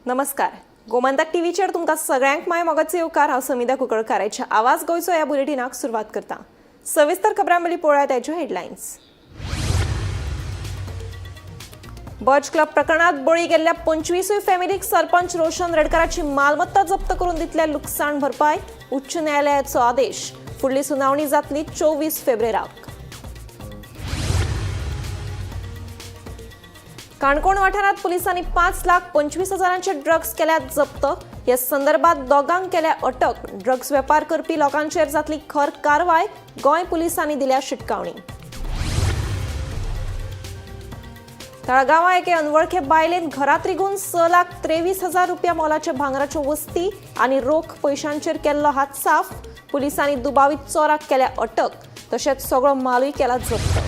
नमस्कार, गोमंतक टीव्हीचेर तुमकां सगळ्यांक माय मोगाचो येवकार. हांव समिधा कुंकळकाराच्या आवाज गोंयचो ह्या बुलेटिनाक सुरवात करता. सविस्तर खबरां पयलीं पळोवया ताच्यो हेडलायन्स. बर्च क्लब प्रकरणात बळी गेल्ल्या 25 फॅमिलीक सरपंच रोशन रेडकराची मालमत्ता जप्त करून दितले लुकसाण भरपाय. उच्च न्यायालयाचो आदेश. फुडली सुनावणी जातली 24 फेब्रेराक. काणकोण वाठारात पुलिसांनी 5,25,000 ड्रग्स केल्यात जप्त. या संदर्भात दोगांक केल्या अटक. ड्रग्स वेपार करपी लोकांचेर जातली खर कारवाय. गोंय पुलिसांनी दिल्या शिटकावणी. तळगांवां एके अनवळखे बायलेन घरात रिगून 6,23,000 रुपया मोलाच्या भांगराच्यो वस्ती आनी रोख पयशांचेर केल्लो हात साफ. पुलिसांनी दुबावीत चोराक केल्या अटक, तशेंच सगळो मालूय केला जप्त.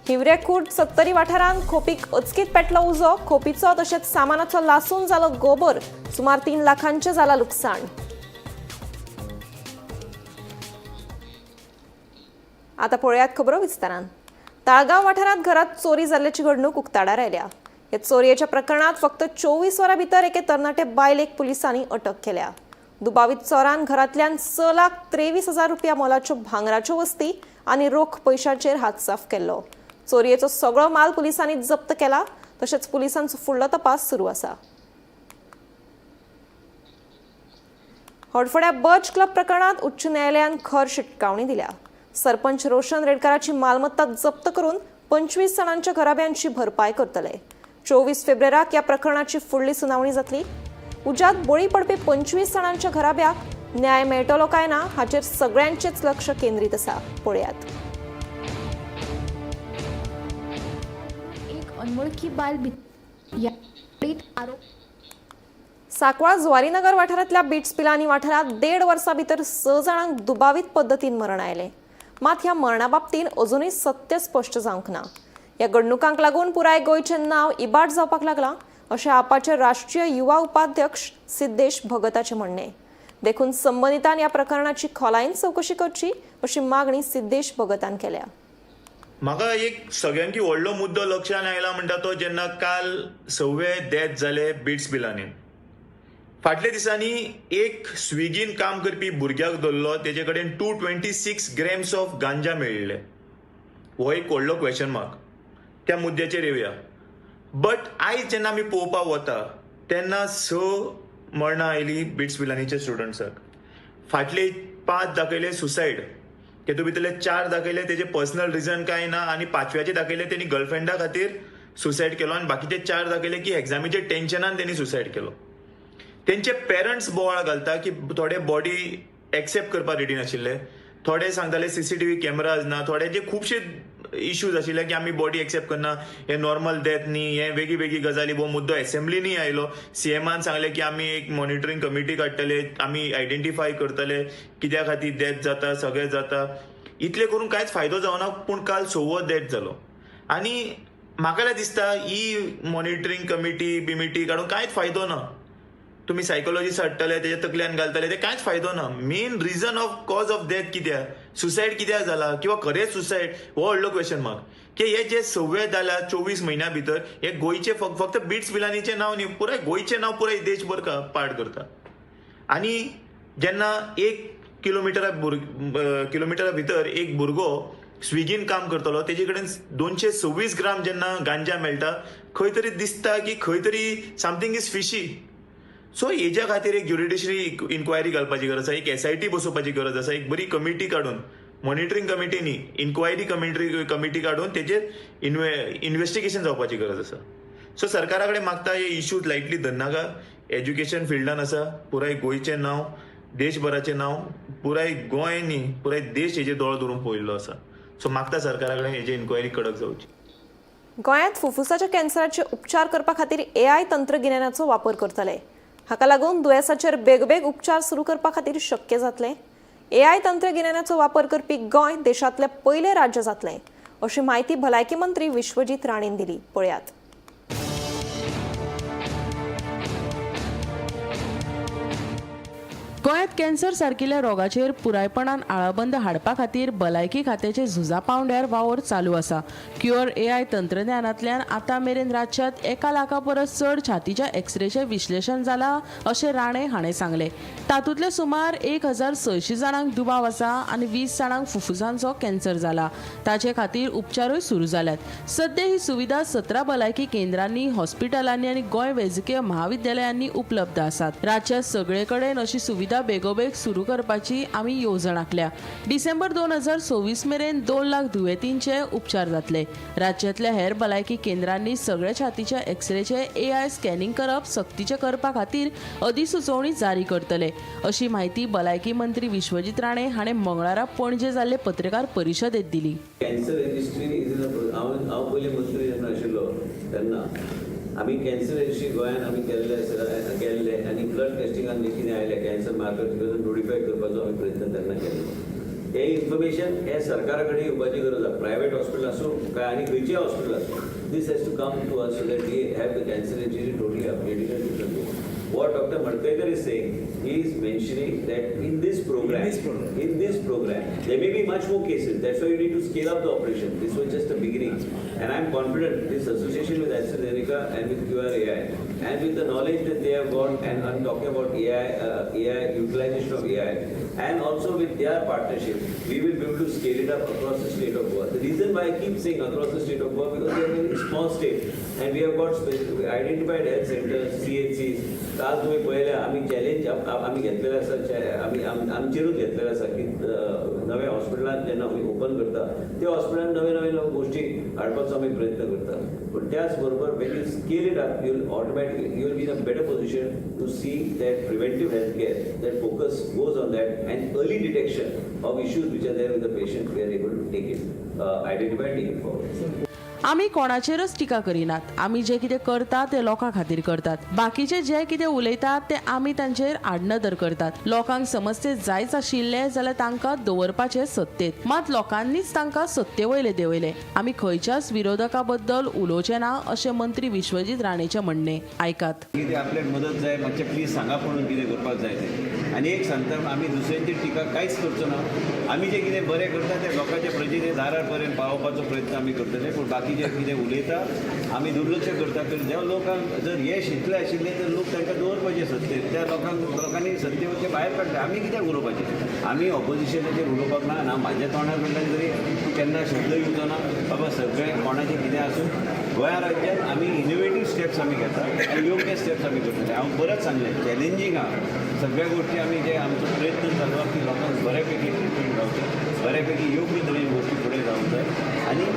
हिवरेखूर्द सत्तरी वाठारांत खोपीक अचकीत पेटलो उजो. खोपीचो तशेंच सामानाचो लासून जालो गोबर. सुमार 3 लाखांचें जाला लुकसाण. आता पळयात खबरो विस्तारान. ताळगांव वाठारांत घरात चोरी जाल्ल्याची घडणूक उक्ताडार आयल्या. ह्या चोरयेच्या प्रकरणात फक्त 24 वरां भितर एके तरणाटे बायलेक पुलिसांनी अटक केल्या. दुबावीत चोरान घरांतल्यान 6,23,000 रुपया मोलाच्यो भांगराच्यो वस्ती आनी रोख पयशांचेर हात साफ केल्लो. चोरयेचो सगळो माल पुलिसांनी जप्त केला. तशेंच पुलिसांचो फुडलो तपास सुरू आसा. हडफड्या बर्च क्लब प्रकरणात उच्च न्यायालयान खर शिटकावणी दिल्या. सरपंच रोशन रेडकराची मालमत्ता जप्त करून 25 जाणांच्या घराब्यांची भरपाय करतले. 24 फेब्रुवाराक ह्या प्रकरणाची फुडली सुनावणी जातली. उज्यात बळी पडपी 25 जाणांच्या घराब्याक न्याय मेळटलो काय ना हाचेर सगळ्यांचेच लक्ष केंद्रीत आसा. पळयात. एक अनवळखी बायल आरोप. सांकवाळ जुवारीनगर वाठारांतल्या बीट्स पिलानी वाठारांत 1.5 वर्सां भितर 6 जाणांक दुबावीत पद्दतीन मरण आयलें. मात ह्या मरणा बाबतीन अजुनूय सत्य स्पश्ट जावंक ना. ह्या घडणुकांक लागून पुराय गोंयचें नांव इबाड जावपाक लागलां अशें आपाचे राष्ट्रीय युवा उपाध्यक्ष सिद्धेश भगताचें म्हणणें. देखून संबंदितान ह्या प्रकरणाची खोलायेन चवकशी करची अशी मागणी सिद्धेश भगतान केल्या. म्हाका एक सगळ्यांकी व्हडलो मुद्दो लक्षान आयला म्हणटा तो जेन्ना काल सव्वे डेथ जाले बिट्स बिलानी. फाटल्या दिसांनी एक स्विगीन काम करपी भुरग्याक धरलो, तेजे कडेन 226 ग्रॅम्स ऑफ गांजा मेळिल्ले. हो एक व्हडलो क्वेश्चन मार्क. त्या मुद्द्याचेर येवया. बट आयज जेन्ना आमी पळोवपाक वता तेन्ना 6 मरणां आयलीं बिट्स पिलानीच्या स्टुडंट्साक. फाटले 5 दाखयले सुसायड, तेतूंत भितरले 4 दाखयले तेजे पर्सनल रिजन कांय ना आनी 5व्याचे दाखयले तेणी गर्लफ्रेंडा खातीर सुसायड केलो आनी बाकीचे 4 दाखयले की एग्जामीच्या टेन्शनान तेणी सुसायड केलो. तेंचे पेरंट्स बोवाळ घालता की थोडे बॉडी एक्सेप्ट करपाक रेडी नाशिल्ले, थोडे सांगताले सीसीटीव्ही कॅमेराज ना, थोड्यांचे खुबशे इश्यूज आशिल्ले की आमी बॉडी एक्सेप्ट करना, हे नॉर्मल डेथ न्ही, हे वेगळी वेगळी गजाली. हो मुद्दो एसेंब्लीनी आयलो. सीएमान सांगलें की आमी एक मॉनिटरींग कमिटी काडटले, आमी आयडेंटिफाय करतले कित्या खातीर डेथ जाता, सगळें जाता. इतलें करून कांयच फायदो जावना. पूण काल 6वो डेथ जालो आनी म्हाका जाल्यार दिसता ही मॉनिटरींग कमिटी बिमिटी काडून कांयच फायदो ना. तुमी सायकोलॉजिस्ट हाडटले, तेच्या तकल्यान घालतले, ते कांयच फायदो ना. Main reason of cause of death कित्याक, सुसायड कित्याक जाला किंवा खरेंच सुसायड, हो व्हडलो क्वेश्चन मार्क. की हे जे सव्वे जाला 24 म्हयन्या भितर, हे गोंयचे फक्त बिट्स पिलानीचें नांव न्ही, पुराय गोंयचें नांव पुराय देशभर पाड करता. आनी जेन्ना 1 किलोमिटरा भितर एक भुरगो स्विगीन काम करतलो, तेजे कडेन 226 ग्राम जेन्ना गांजा मेळटा, खंय तरी दिसता की खंय तरी समथींग is fishy. सो हेज्या खातीर एक ज्युरिडिशरी इन्क्वायरी घालपाची गरज आसा, एक एसआयटी बसोवपाची गरज आसा, एक बरी कमिटी काडून, मॉनिटरींग कमिटी न्ही, इन्क्वायरी कमिटी काडून तेजेर इन्वेस्टिगेशन जावपाची गरज आसा. सो सरकारा कडेन मागता हे इश्यूज लायटली धरनाका. एज्युकेशन फिल्डान आसा, पुराय गोंयचें नांव, देशभराचें नांव, पुराय गोंय न्ही पुराय देश हेजेर दोळो धरून पळयल्लो आसा. सो मागता सरकारा कडेन हेजी इन्क्वायरी कडक जावची. गोंयांत फुफ्फुसाच्या कॅन्सराचे उपचार करपा खातीर एआय तंत्रगिन्यानाचो वापर करतले. हाका लागून दुयेंसाचेर बेगोबेग उपचार सुरू करपा खातीर शक्य जातलें. एआय तंत्रगिन्यानाचो वापर करपी गोंय देशांतलें पयलें राज्य जातलें अशी म्हायती भलायकी मंत्री विश्वजीत राणेन दिली. पळयात. गोंयांत कॅन्सर सारकिल्ल्या रोगाचेर पुरायपणान आळाबंद हाडपा खातीर भलायकी खात्याचे झुजा पांवड्यार वावर चालू आसा. क्युअर एआय तंत्रज्ञानांतल्यान आतां मेरेन राज्यांत 1 लाखा परस चड छातीच्या एक्सरेचें विश्लेशण जालां अशें राणे हाणें सांगलें. तातूंतले सुमार 1600 जाणांक दुबाव आसा आनी 20 जाणांक फुफ्फुसांचो कॅन्सर जाला. ताचे खातीर उपचारूय सुरू जाल्यात. सद्या ही सुविधा 17 भलायकी केंद्रांनी, हॉस्पिटलांनी आनी गोंय वैजकीय महाविद्यालयांनी उपलब्ध आसात. राज्यात सगळे कडेन अशी सुविधा बेगोबेग सुरू करपाची आमी येवजण आंखल्या. डिसेंबर 2026 मेरेन 2 लाख दुयेंतींचे उपचार जातले. राज्यांतल्या हेर भलायकी केंद्रांनी सगळ्या छातीच्या एक्सरेचे एआय स्कॅनिंग करप सक्तीचें करपा खातीर अधिसुचोवणी जारी करतले अशी म्हायती भलायकी मंत्री विश्वजीत राणे हाणें मंगळारा पणजे जाल्ले पत्रकार परिशदेंत दिली. कॅन्सर रजिस्ट्री is हांव पयलीं मंत्री जेन्ना आशिल्लो तेन्ना आमी कॅन्सर रजिस्ट्री गोंयांत आमी केल्ले आसा, केल्ले आनी ब्लड टेस्टिंगान जे कितें आयलें कॅन्सर मार्कर नोटिफाय करपाचो आमी प्रयत्न तेन्ना केल्लो. हे इन्फॉर्मेशन हे सरकारा कडेन येवपाची गरज आसा. प्रायवेट हॉस्पिटल आसूं काय आनी खंयचेय हॉस्पिटल आसूं, this has to come to us so that we have the cancer registry totally updated. What Doctor Madkaikar is saying, he is mentioning that in this program, in this program, there may be much more cases. That's why you need to scale up the operation. This was just a beginning. And I'm confident this association with AstraZeneca and with QRAI and with the knowledge that they have got, and I'm talking about AI, AI utilization of AI, and also with their partnership, we will be able to scale it up across the state of Goa. The reason why I keep saying across the state of Goa, because we are a very small state and we have got identified health centers, CHCs. काल तुम्ही पळयलें आमी challenge आमी घेतलेलें आसा, आमी आमचेरूच घेतलेलें आसा की नव्या हॉस्पिटलान जेन्ना आमी ओपन करता त्या हॉस्पिटलान नवे नवे नवे गोश्टी हाडपाचो आमी प्रयत्न करता. पूण त्याच बरोबर when you scale it up, you will automatically, you will be in a better position to see that preventive health care, that focus goes on that, and early detection of issues which are there with the patient, we are able to take it, identify, take it forward. आमी कोणाचेरच टिका करिनात. आमी जे कितें करता ते लोकां खातीर करतात. बाकीचे जे कितें उलयतात ते आमी तांचेर आडनदर करतात. लोकांक समस्ते जायच आशिल्ले जाल्यार तांकां दवरपाचे सत्तेत, मात लोकांनीच तांकां सत्ते वयले देंवयले. आमी खंयच्याच विरोधका बद्दल उलोवचे ना अशें मंत्री विश्वजीत राणेचें म्हणणें. आयकात. कितें आपल्याक मदत जाय मातशें प्लीज सांगा पळोवन कितें करपाक जाय तें. आनी एक सांगता, आमी दुसऱ्यांची टिका कांयच करचो ना. आमी जें कितें बरें करता तें लोकांच्या प्रजेचे दारार पर्यंत पावोवपाचो प्रयत्न आमी करतले. पूण बाकीचे कितें उलयता आमी दुर्लक्ष करता. तर ज्या लोकांक जर येश इतलें आशिल्लें तर लोक तांकां दवरपाचे सत्तेर, त्या लोकांक लोकांनी सत्तेवरचे भायर काडले. आमी कित्याक उलोवपाचें? आमी ऑपोजिशनाचेर उलोवपाक ना. ना म्हाज्या तोंडा कडल्यान तरी केन्ना शब्द येवचो ना. बाबा सगळें कोणाचें कितें आसूं, गोंया राज्यात आमी इनोवेटीव स्टेप्स आमी घेता आनी योग्य स्टेप्स आमी करतले. हांव परत सांगलें, चॅलेंजींग आहा सगळ्या गोष्टी. आमी जे आमचो प्रयत्न चालू आहा की लोकांक बऱ्या पैकी ट्रिटमेंट गावचें, बऱ्या पैकी योग्य तरेन गोष्टी फुडें जावंक जाय आनी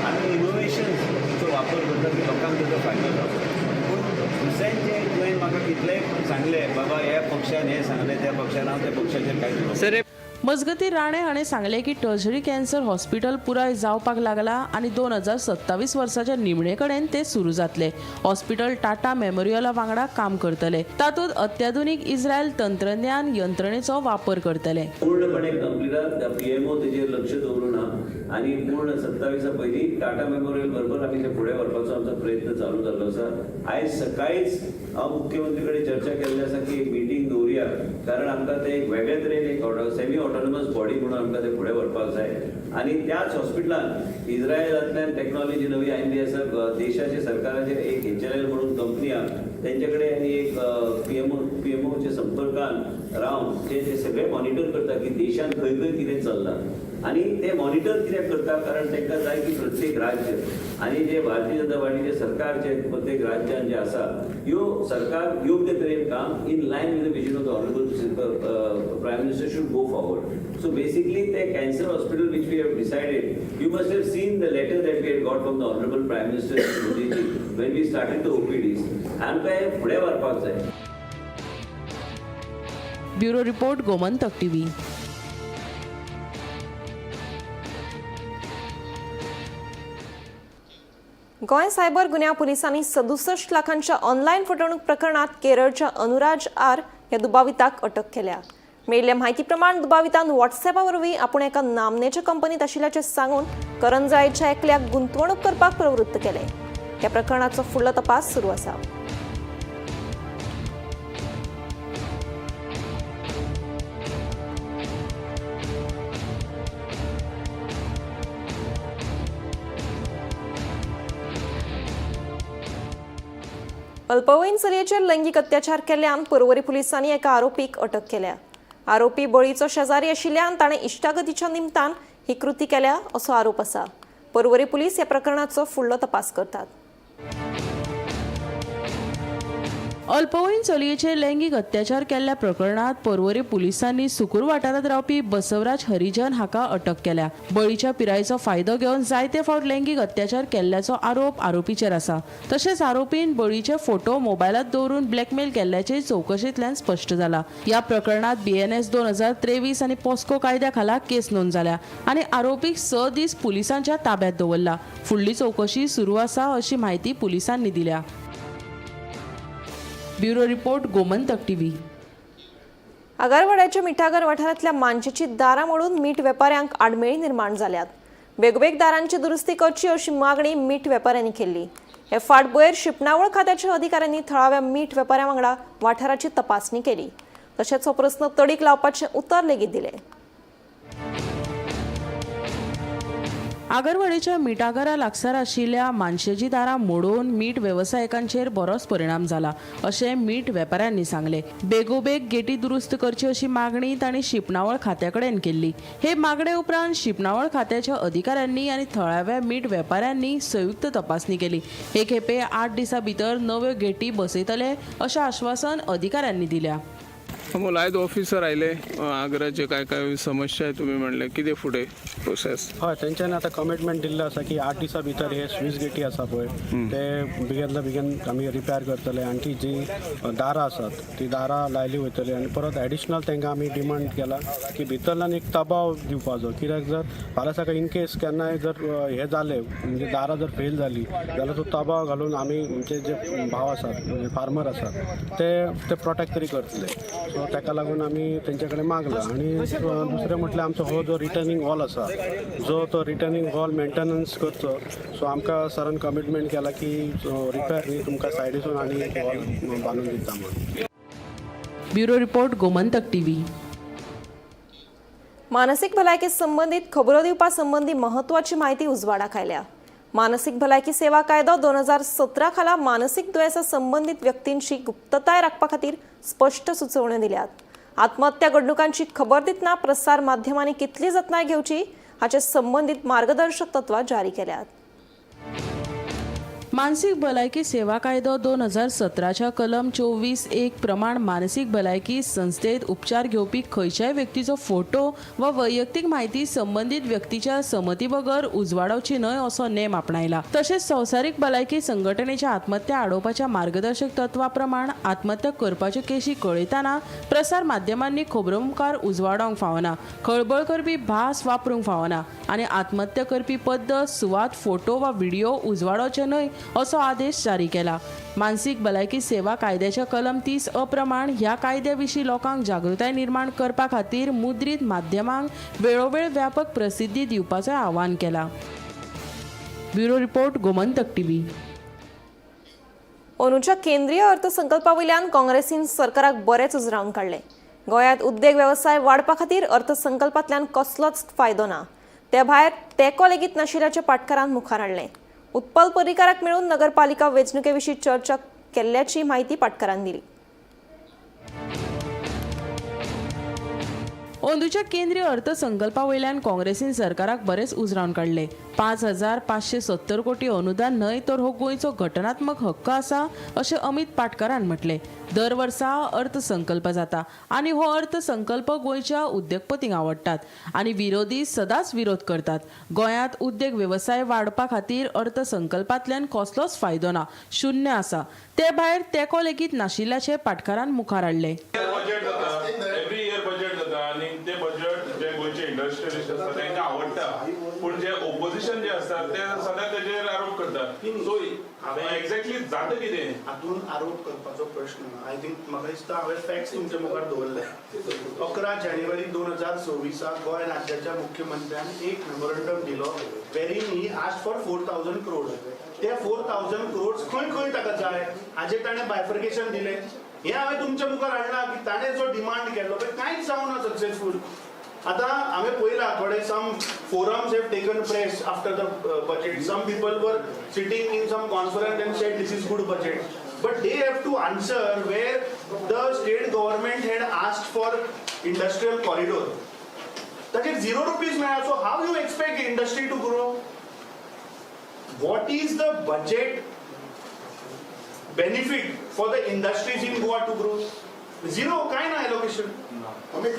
आमी इनोवेशन्सचो वापर करता की लोकांक तेजो फायदो जावचो. पूण दुसऱ्यांचे तुवें म्हाका कितलेंय सांगलें, बाबा ह्या पक्षान हें सांगलें, त्या पक्षान, हांव त्या पक्षाचेर कांयच उलोवपाक मजगतीं, राणे हाणें सांगलें की टर्शरी कॅन्सर हॉस्पिटल पुराय जावपाक लागला आनी 2027 वर्साच्या निमणे कडेन तें सुरू जातलें. हॉस्पिटल टाटा मेमोरियला वांगडा काम करतले. तातूंत अत्याधुनीक इस्रायल तंत्रज्ञान यंत्रणेचो वापर करतले. पूर्णपणे कंप्लीट आहा. पीएमओ तेजेर लक्ष दवरून आहा आनी पूर्ण 27 पयलीं टाटा मेमोरियल बरोबर आमी ते फुडें व्हरपाचो आमचो प्रयत्न चालू जाल्लो आसा. आयज सकाळीच हांव मुख्यमंत्री कडेन चर्चा केल्ली आसा की एक मिटींग दवरुया, कारण आमकां ते एक वेगळे तरेन एक सेमी ऑटोनॉमस बॉडी म्हणून आमकां ते फुडें व्हरपाक जाय. आनी त्याच हॉस्पिटलान इस्रायलांतल्यान टॅक्नॉलॉजी नवी आयिल्ली आसा. देशाचे सरकाराचे एक एचएलएल म्हणून कंपनी आहा, तेंचे कडेन आनी एक पीएमओच्या संपर्कान रावन ते ते सगळे मॉनिटर करता की देशान खंय खंय कितें चल्लां. आनी ते मॉनिटर कित्याक करता? कारण तांकां जाय की प्रत्येक राज्य आनी जे भारतीय जनता पार्टीचे सरकार जे प्रत्येक राज्यान जे आसा, ह्यो सरकार योग्य तरेन काम in line with the vision of the honourable Prime Minister should go forward. So basically ते cancer hospital which we have decided, you must have seen the letter that we had got from the honourable Prime Minister Modiji when we started the OPDs. आमकां हें फुडें व्हरपाक जाय. Bureau report, Gomantak TV. Goa cyber गुन्यांव पुलिसांनी 67 लाखांच्या online फटवणूक प्रकरणात केरळच्या अनुराज आर ह्या दुबाविताक अटक केल्या. मेळिल्ल्या म्हायती प्रमाण दुबावितान व्हॉट्सॅपा वरवीं आपूण एका नामनेच्या कंपनीत आशिल्ल्याचें सांगून करंजाळेच्या एकल्याक गुंतवणूक करपाक प्रवृत्त केले. ह्या प्रकरणाचो फुडलो तपास सुरू आसा. अल्पवयीन चलयेचेर लैंगीक अत्याचार केल्ल्यान पर्वरी पुलिसांनी एका आरोपीक अटक केल्या. आरोपी बळीचो शेजारी आशिल्ल्यान ताणें इश्टागतीच्या निमतान ही कृती केल्या असो आरोप आसा. पर्वरी पुलीस ह्या प्रकरणाचो फुडलो तपास करतात. अल्पवयीन चलयेचेर लैंगीक अत्याचार केल्ल्या प्रकरणात पर्वरी पुलिसांनी सुकूर वाठारांत रावपी बसवराज हरिजन हाका अटक केल्या. बळीच्या पिरायेचो फायदो घेवन जायते फावट लैंगीक अत्याचार केल्ल्याचो आरोप आरोपीचेर आसा. तशेंच आरोपीन बळीचे फोटो मोबायलात दवरून ब्लॅकमेल केल्ल्याचें चवकशेंतल्यान स्पश्ट जाला. ह्या प्रकरणात बीएनएस 2023 आनी पॉस्को कायद्या खाला केस नोंद जाल्या आनी आरोपीक 6 दीस पुलिसांच्या ताब्यात दवरला. फुडली चवकशी सुरू आसा अशी म्हायती पुलिसांनी दिल्या. Bureau report, Gomantak TV. आगरवाड्याच्या मिठागर वाठारांतल्या मानशेची दारां मोडून मीठ वेपाऱ्यांक आडमेळी निर्माण जाल्यात. वेगवेग दारांची दुरुस्ती करची अशी मागणी मीठ वेपाऱ्यांनी केल्ली. हे फाटभुंयेर शिंपणावळ खात्याच्या अधिकाऱ्यांनी थळाव्या मीठ वेपाऱ्यां वांगडा वाठाराची तपासणी केली. तशेंच हो प्रस्न तडीक लावपाचें उतर लेगीत दिलें. आगरवाडेच्या मिठागरा लागसार आशिल्ल्या मानशेची दारां मोडून मीठ वेवसायिकांचेर बरोच परिणाम जाला अशें मीठ वेपाऱ्यांनी सांगलें. बेगोबेग गेटी दुरुस्त करची अशी मागणी तांणी शिंपणावळ खात्या कडेन केल्ली. हे मागणे उपरांत शिंपणावळ खात्याच्या अधिकाऱ्यांनी आनी थळाव्या मीठ वेपाऱ्यांनी संयुक्त तपासणी केली. हे खेपे 8 दिसां भितर नव्यो गेटी बसयतले अशें आश्वासन अधिकाऱ्यांनी दिल्या. अमोल, आयज ऑफिसर आयले आग्राचे काय काय समस्या आहे तुम्ही म्हणले, कितें फुडें प्रोसेस? हय, तेंच्यांनी आतां कमिटमेंट दिल्लें आसा की 8 दिसां भितर हे स्वीस गेटी आसा पळय ते बेगितल्या बेगीन आमी रिपेर करतले आनी ती जी दारां आसात ती दारां लायली वयतली. आनी परत एडिशनल तांकां आमी डिमांड केला की भितरल्यान एक दबाव दिवपाचो, कित्याक जर फाल्यां सकाळी इन केस केन्नाय जर हें जालें म्हणजे दारां जर फेल जाली जाल्यार तो दबाव घालून आमी आमचे जे भाव आसात म्हणजे फार्मर आसात ते ते प्रोटेक्ट तरी करतले. सो ताका लागून आमी तेंचे कडेन मागला. आनी दुसरें म्हटल्यार आमचो हो जो रिटर्निंग हॉल आसा जो तो रिटर्निंग हॉल मेंटेनन्स करचो. सो आमकां सरान कमिटमेंट केला की रिपेर न्ही तुमकां सायडीसून आनी हॉल बांदून दिता म्हणून. Bureau report, Gomantak TV. मानसीक भलायकी संबंदीत खबरो दिवपा संबंदी महत्वाची म्हायती उजवाडाक आयल्या. मानसीक भलायकी सेवा कायदो 2017 खाला मानसीक दुयेंसा संबंदीत व्यक्तींची गुप्तताय राखपा खातीर स्पश्ट सुचोवण्यो दिल्यात. आत्महत्या घडणुकांची खबर दितना प्रसार माध्यमांनी कितली जतनाय घेवची हाचे संबंदीत मार्गदर्शक तत्वां जारी केल्यात. मानसीक भलायकी सेवा कायदो 2017च्या कलम 24(1) प्रमाण मानसीक भलायकी संस्थेत उपचार घेवपी खंयच्याय व्यक्तीचो फोटो वा वैयक्तीक म्हायती संबंदीत व्यक्तीच्या संमती बगर उजवाडावची न्हय असो नेम आपणायला. तशेंच संवसारीक भलायकी संघटनेच्या आत्महत्या आडोवपाच्या मार्गदर्शक तत्वा प्रमाण आत्महत्या करपाच्यो केशी कळयतना प्रसार माध्यमांनी खबरो मुखार उजवाडावंक फावना, खळबळ करपी भास वापरूंक फावना आनी आत्महत्या करपी पद्दत, सुवात, फोटो वा व्हिडिओ उजवाडावचे न्हय असो आदेश जारी केला. मानसीक भलायकी सेवा कायद्याच्या कलम 30 अ प्रमाण ह्या कायद्या विशीं लोकांक जागृताय निर्माण करपा खातीर मुद्रीत माध्यमांक वेळोवेळ व्यापक प्रसिद्धी दिवपाचें आवाहन केलां. Bureau report, Gomantak TV. अंदूच्या केंद्रीय अर्थसंकल्पा वयल्यान काँग्रेसीन सरकाराक बरेंच उजरावन काडलें. गोंयांत उद्देग वेवसाय वाडपा खातीर अर्थसंकल्पांतल्यान कसलोच फायदो ना, ते भायर तेंको लेगीत नाशिल्ल्याचें पाटकारान मुखार हाडलें. उत्पल पर्रीकाराक मेळून नगरपालिका वेंचणुके विशीं चर्चा केल्ल्याची म्हायती पाटकारान दिली. अंदूच्या केंद्रीय अर्थसंकल्पा वयल्यान काँग्रेसीन सरकाराक बरेंच उजरावन काडलें. 5,570 कोटी अनुदान न्हय तर हो गोंयचो घटनात्मक हक्क आसा अशें अमीत पाटकारान म्हटलें. दर वर्सा अर्थसंकल्प जाता आनी हो अर्थसंकल्प गोंयच्या उद्देगपतींक आवडटात आनी विरोधी सदांच विरोध करतात. गोंयांत उद्देग वेवसाय वाडपा खातीर अर्थसंकल्पांतल्यान कसलोच फायदो ना, शून्य आसा. ते भायर तेंको लेगीत नाशिल्ल्याचें पाटकारान मुखार हाडलें. बजेट जाता, एवरी इयर बजेट जाता आनी ते बजेट जे गोंयचे इंडस्ट्रियलिस्ट आसता तांकां आवडटा, पूण जे ओपोजिशन जे आसता ते सदांच तेजेर आरोप करतात. सो एक्झॅक्टली जाता कितें? हातून आरोप करपाचो प्रश्न ना. I think म्हाका दिसता हांवें फॅक्ट्स तुमच्या मुखार दवरले. 11 जानेवारी 2026 गोंय राज्याच्या मुख्यमंत्र्यान एक मेमोरंडम दिलो wherein he asked for 4,000 crore. ते 4,000 क्रोड्स खंय खंय ताका जाय हाजेर ताणें बायफर्केशन दिलें. हें हांवें तुमच्या मुखार हाडलां की ताणें जो डिमांड केल्लो पळय कांयच जावना सक्सेसफूल. आतां हांवें पळयलां थोडे some forums have taken press after the budget. Some people were sitting in some conference and said this is good budget. But they have to answer where the state government had asked for industrial corridor. ताचेर zero rupees मेळ्ळा. So how you expect industry to grow? What is the budget benefit for the industries in Goa to grow? Zero. काय ना allocation,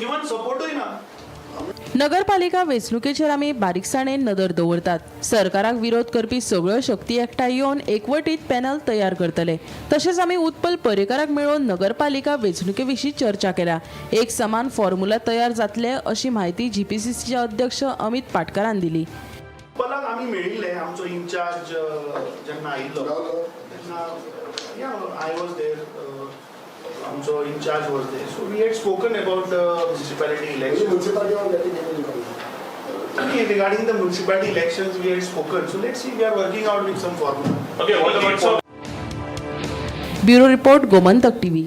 even सपोर्टूय ना. नगरपालिका वेंचणुकेचेर आमी बारीकसाणेन नदर दवरतात. सरकाराक विरोध करपी सगळ्यो शक्ती एकठांय येवन एकवटीत पॅनल तयार करतले. तशेंच आमी उत्पल पर्रीकाराक मेळून नगरपालिका वेंचणुके विशीं चर्चा केल्या. एक समान फॉर्म्युला तयार जातले अशी म्हायती जीपीसीसीचे अध्यक्ष अमित पाटकारान दिली. पलाक आमी मेळिल्ले, आमचो इन्चार्ज जेन्ना आयिल्लो तेन्ना, yeah, I was there, आमचो in-charge was there, so we had spoken about the municipality election. Regarding the municipality elections we had spoken, so let's see, we are working out with some formula. Okay, what about bureau report, Gomantak TV.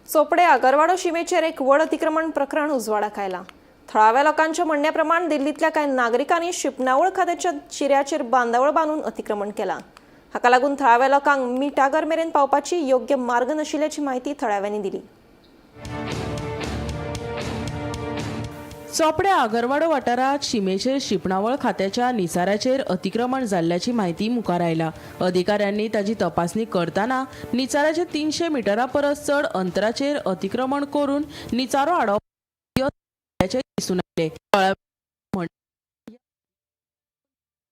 Chopde Agarwado शिमेचेर एक व्हड अतिक्रमण प्रकरण उजवाडाक आयलां. थळाव्या लोकांच्या म्हणण्या प्रमाण दिल्लींतल्या कांय नागरिकांनी शिपणावळ खात्याच्या चिऱ्याचेर बांदावळ बांदून अतिक्रमण केलां. हाका लागून थळाव्या लोकांक मिठागर मेरेन पावपाची योग्य मार्ग नाशिल्ल्याची म्हायती थळाव्यांनी दिली. चोपड्या आगरवाडो वाठारांत शिमेचेर शिंपणावळ खात्याच्या निचाराचेर अतिक्रमण जाल्ल्याची म्हायती मुखार आयला. अधिकाऱ्यांनी ताची तपासणी करतना निचाराचे 300 मिटरा परस चड अंतराचेर अतिक्रमण करून निचारो आडावपाचें दिसून आयलें.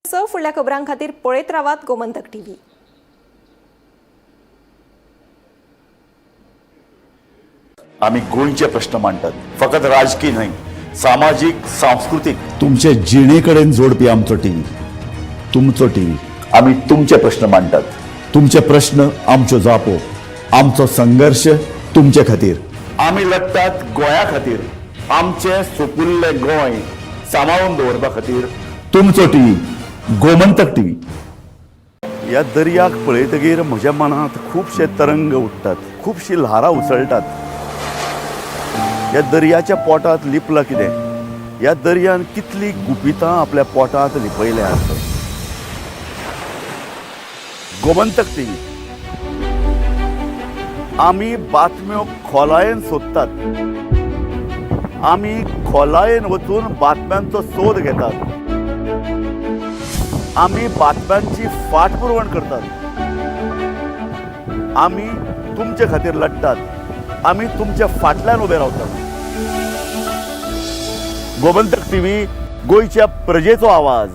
स फुडल्या खबरां खातीर पळयत रावात गोमंतक टीव्ही. आमी गोंयचे प्रश्न मांडटात, फकत राजकी न्हय, सामाजीक, सांस्कृतीक, तुमचे जिणे कडेन जोडपी आमचो टीव्ही, तुमचो टीव्ही. आमी तुमचे प्रश्न मांडटात, तुमचे प्रश्न आमच्यो जापो, आमचो संघर्श तुमचे खातीर. आमी लडटात गोंया खातीर, आमचें सुपुल्लें गोंय सांबाळून दवरपा खातीर. तुमचो टीव्ही, गोमंतक टीव्ही. ह्या दर्याक पळयतगीर म्हज्या मनांत खुबशे तरंग उठ्ठात, खुबशीं ल्हारां उसळटात. ह्या दर्याच्या पोटांत लिपलां कितें? ह्या दर्यान कितलीं गुपितां आपल्या पोटांत लिपयल्यांत? गोमंतक टीव्ही, आमी बातम्यो खोलायेन सोदतात, आमी खोलायेन वचून बातम्यांचो सोद घेतात, आमी बातम्यांची फाटपुरवण करतात. आमी तुमचे खातीर लडटात, आमी तुमच्या फाटल्यान उबे रावतात. गोमंतक टीव्ही, गोंयच्या प्रजेचो आवाज.